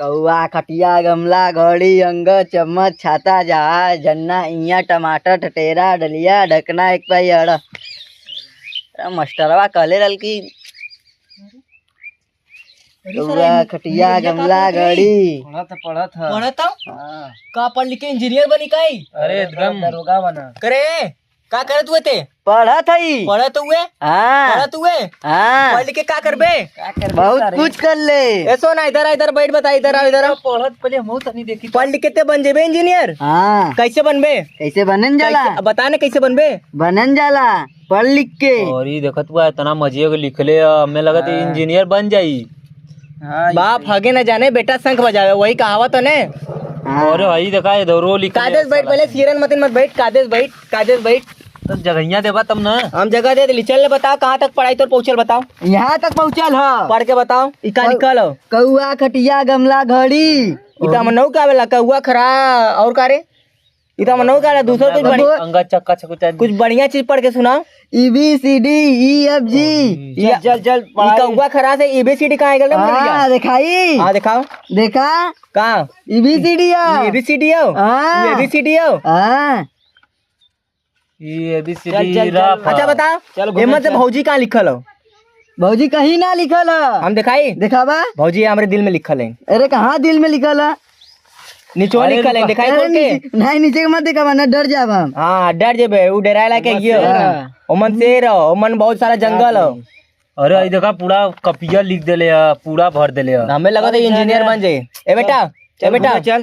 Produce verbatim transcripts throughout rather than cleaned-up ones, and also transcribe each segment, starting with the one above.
कौआ, खटिया, गमला, घड़ी, अंगद, चम्मच, छाता, जहाज, झन्ना, इया, टमाटर, टटेरा, डलिया, ढकना, एक पाई अड़ा। अरे मास्टरवा कहले रहल कि अरे सर, कौआ, खटिया, गमला, घड़ी। पढ़त ह, पढ़त ह। पढ़त ह? हाँ। का पढ़ लिख के इंजीनियर बनी काई? अरे एकदम। दरोगा बना। करे, का करत हुए ते? पढ़त हई। पढ़त हुए? हाँ। पढ़त हुए? हाँ। पढ़ लिख के का करबे? का करबे बहुत सारे? कुछ कर ले। ए, सुन ना, इधर आ, इधर बैठ, बता, इधर आ, इधर आ। पढ़त पहले हम तनी देखी। पढ़ लिख के ते बन जेबे इंजीनियर? हाँ। कैसे बनबे? कैसे बनन जाला? कैसे, बता ना कैसे बनबे? बनन जाला, पढ़ लिख के। और ये देखत हुआ इतना मजे के लिखले ह, हमें लगत है हाँ। इंजीनियर बन जाई। हाँ, बाप हगे न जाने, बेटा शंख बजावे, वही कहावत है ने। हाँ। अरे भाई देखा, इधरो लिख ले, कादेस बैठ, साला। पहले सियरन मतिन मत बैठ, कादेस बैठ, कादेस बैठ। तो जगहिया देबा तब ना। हम जगह दे देली। चल ले, बताओ कहाँ तक पढ़ाई तोर पहुँचल, बताओ। यहाँ तक पहुँचल ह। पढ़ के बताओ, ई का कौ-, लिखल हो? कौआ, खटिया, गमला, घड़ी। ई तो हम नौ का आवेला, कौआ, खरा, और का रे? ई तो हम नौ का आवेला, दूसरा कुछ बढ़िया, अंगा चक्का चकुचा। कुछ बढ़िया चीज पढ़ के सुनाओ। E B C D E F G। चल, चल, चल, ई पढ़ाई। कौआ, खरा से A B C D कहाँ आइगल रे, हाँ, मुर्गिया? देखाई। हाँ, देखाओ। देखा। का? A B C D हो। A B C D हो? हाँ। A B C D हो? हाँ। ई A B C D चल, चल, चल। रफ। अच्छा, बताओ, चल, घूमे एमन से चल। भौजी कहाँ लिखल हो? भौजी कहीं ना लिखल ह। हम देखाई? देखावा। भौजी हमरे दिल में लिखल है। अरे, कहाँ दिल में लिखल ह? निचवा अरे, लिखल है, रुका। देखाई अरे, खोल के? नीचे, नहीं, नीचे के मत देखावा, ना डर जाब हम। हाँ, डर जेबे, उ डराए लायक है ओमन ये। शेर ह। ओमन शेर हो, ओमन बहुत सारा जंगल हो। अरे, ई देखा, पूरा कपिया लिख देले ह, पूरा भर देले ह। हमें लगा था अरे, इंजीनियर जा, जा। बन जाए। ए बेटा, चल, ए बेटा। घूमे चल।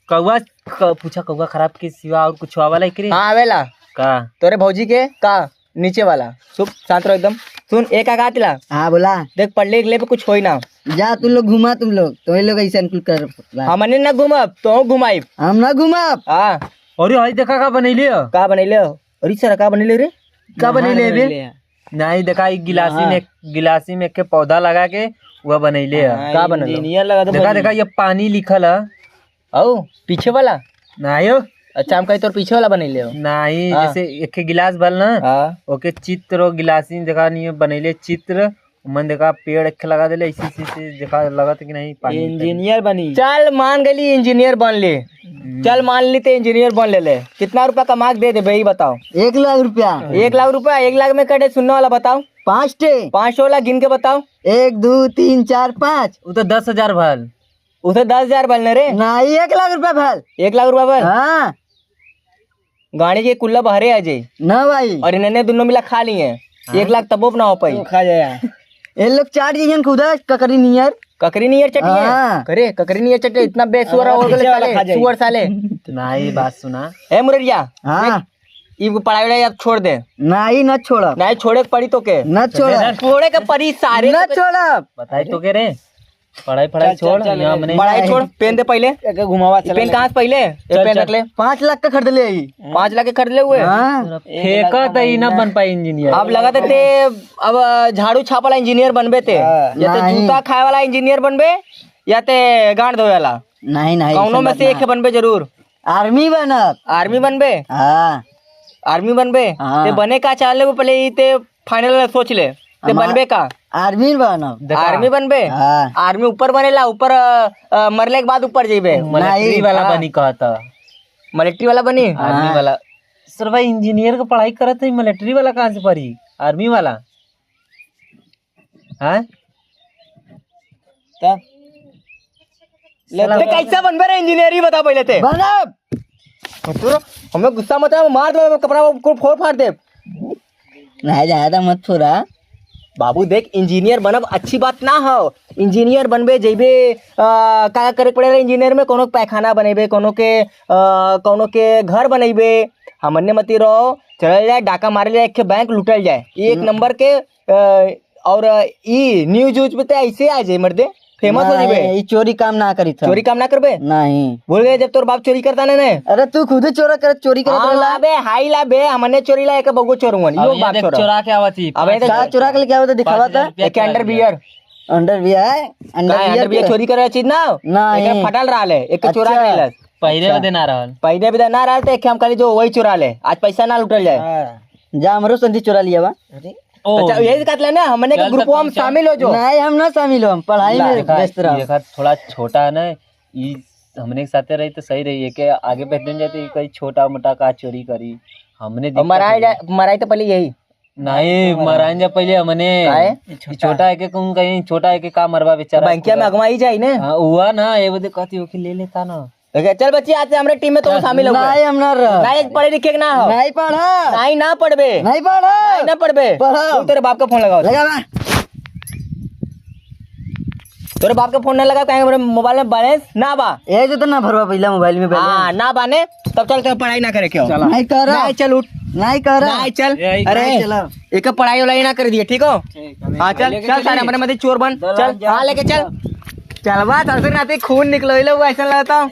कौआ, क-, पूछा, कौआ खराब के सिवा और कुछ आवेला है कि रे? हाँ, आवेला। का? तोरे भौजी के का? नीचे वाला। चुप, शांत रहो एकदम। सुन, एक आगा तिला। हाँ, बोला। देख, पढ़ लिख ले पे कुछ होई ना। जा, तुम लोग घूमा, तुम लोग। तो ये लोग ऐसे अनुकूल कर रहा। हमने ना घूमब, तो घुमाइब। हम ना घूमब। हाँ। अरे, हई देखा का बनैले ह? का बनैले हो? अरे सर, का बनैले रे? का बनैले बे? नहीं, देखा, ई गिलासी हाँ। में, गिलासी में एक पौधा लगा के वह बनैले ह। हाँ, का बनल हो? इंजीनियर लगा तो देखा, बनल। देखा, ये पानी लिखल ह। औ, पीछे वाला? नहीं हो। अच्छा, हम कही तोर पीछे वाला बनैले हो। नहीं, हाँ। जैसे एक गिलास भल ना, हाँ। ओके चित्र, गिलासी में देखा नहीं बनैले चित्र, मन देखा पेड़ एक लगा देले, ऐसे, ऐसे, ऐसे देखा लगत कि नहीं पानी निकल। इंजीनियर बनी। चल, मान गली इंजीनियर बन ले। हम्म। चल, मान ली ते इंजीनियर बन ले ले। कितना रुपया कमा के दे देबे, ई बताओ। एक लाख रुपया। एक लाख रुपया, एक लाख में कटे सुनने वाला बताओ। पाँच ठे। पाँच ठे वाला गिन के बताओ। एक, दो, तीन, चार, पाँच। उ तो दस हजार भल। उसे दस हजार भल न रे। नहीं, एक लाख रुपया भल। एक लाख रुपया भल? हाँ। गाड़ी के कुल्ला बहरे आ जाई। ना भाई। और इन्हें दोनों मिला खा लिए। हाँ। एक लाख तबो ना हो पाई। तो खा जाए। ये लोग चाट जइहन खुदा ककरी नियर। ककरी नियर चटिए? हाँ। करे, ककरी नियर चटिए, इतना बेसुअर हाँ, हो गए पीछे वाला साले, खा जाए। सुअर साले। नहीं, बात सुना। ए मुररिया, हाँ। देख, ई पढ़ाई वढ़ाई अब छोड़ दे। नहीं, ना छोड़ब। नहीं, छोड़े के पड़ी तो के। ना छोड़ब। छोड़े के पड़ी सारे ना तो के। छोड़ब। बताई तो के रे। पढ़ाई, पढ़ाई चल, चल, छोड़, चल, यहाँ ले। हमने पढ़ाई नहीं। छोड़, पेन दे पहिले। एके घुमावा, ये चल पेन ले। कहाँ से पहिले? ये चल, पेन चल। रख ले। पाँच लाख का खरीद ले आई। पाँच लाख के खरीद ले हुए? हाँ। फेंका तो ही ना बन पाई इंजीनियर। अब लगा ते, ते अब झाड़ू छाप वाला इंजीनियर बनबे ते। हाँ। या ते नहीं। जूता खाए वाला इंजीनियर बनबे, या ते गांड धोए वाला। नहीं, नहीं, कौनो ऐसा में बात से ना। एक बनबे जरूर। आर्मी बनब। आर्मी बनबे? हाँ। आर्मी बनबे? हाँ। ते बने का चाह ले, वो पहले ई ते फाइनल सोच ले। ते हमार बनबे का? आर्मी बनब। देखा। आर्मी बनबे? हाँ। आर्मी ऊपर बनेला, ऊपर, अ, अ, मरले के बाद ऊपर जइबे। मिलिट्री नहीं। वाला हाँ। बनी कहता। मिलिट्री वाला बनी? आर्मी हाँ। वाला। सर भाई, इंजीनियर के पढ़ाई करत है, मिलिट्री वाला कहाँ से पढ़ी? आर्मी वाला? हाँ? तब? ले, साला ते कैसे बनबे रे इंजीनियर, ई बता पहले ते। बनब। तू रो, हमें गुस्सा मत आ, मार दे, कपड़ा को फोड़ फाड़ दे। नहीं, ज्यादा मत छोड़ा। बाबू देख, इंजीनियर बनब अच्छी बात ना हो। इंजीनियर बनबे, जइबे, आ, का करे के पड़ेला इंजीनियर में? कोनो के पैखाना बनेबे, कोनो के, आ, कोनो के घर बनेबे। हमने मती रहो, चलल जाए, डाका मारल जाए, एक ठे बैंक लूटल जाए। एक हम्म। नंबर के अ, और ई न्यूज व्यूज पे तो ऐसे आ जाए मर्दे, फेमस हो जाबे। नहीं, ई चोरी काम ना करी था। चोरी काम ना करबे? नहीं। भूल गए जब तोर बाप चोरी करता ने, ने? अरे तू खुदे चोरा कर, चोरी करत हाँ, रहला। अबे, हाई ला बे, हमने चोरी ला, एक बगो चोर हुआ, अब यो ये बाप देख, चोरा। चोरा के आवत ही। अबे, का चोरा के लेके आवत, दिखावा था। एक अंडरवियर। अंडरवियर है? का अंडरवियर अंडरवियर के? चोरी करे चीज ना? नहीं। एक फटल रहा ले, एक चोरा अच्छा। के लेलस। पहिरे अच्छा। बदे ना रहल। पहिरे बदे ना रहल, तो एक हम कहली जो वही चोरा ले, आज पैसा ना लूटल जाए। हाँ। जा, हमरो संदी चोरा लिया बा। अरे। ओ। अच्छा, यही कहत ले ना, हमने के चल, ग्रुपवा में शामिल हो जो। नहीं, हम ना शामिल हो, हम पढ़ाई में व्यस्त रहो। देखा, थोड़ा छोटा है ना, ई हमने के साथे रही तो सही रही, एके आगे भेज देन जाते, कहीं छोटा मोटा का चोरी करी। हमने और मराए जाए, मराए तो पहले यही। नहीं, मराए जा पहले हमने। काहे? ई छोटा है के कौन कहीं, छोटा है के का मरबा बेचारा। बैंकिया में अगवा ही जाई ने। हाँ, हुआ ना, ये बदे कहती हो कि ले लेता ना। ओके, चल बच्ची, आज से हमरे टीम में तो शामिल हो गए। नहीं, हम ना रह। नहीं, पढ़े लिखे के ना हो। नहीं पढ़ा। नहीं, ना पढ़बे। नहीं पढ़ा। नहीं, ना पढ़बे। पढ़ा। तू तेरे बाप का फोन लगाओ। लगा बा। तोरे बाप के फोन ना लगा, काहे हमरे मोबाइल में बैलेंस ना बा। ए जो तो ना भरवा पहिला मोबाइल में बैलेंस। हाँ, ना बाने, तब चल, तोरे पढ़ाई ना करे क्यों? चला। नहीं कर। नहीं, चल उठ। नहीं कर। नहीं, चल। ए, अरे, नहीं चला। एक पढ़ाई वढ़ाई ना कर दिए, ठीक हो? ठीक है। हाँ, चल, लेके चल, सारे चलिए। हमारे मध्य चोर बन। चल, चल, हाँ, लेके चल। चलवा, तब से नाते खून निकलो, ये लोग ऐसा लगता।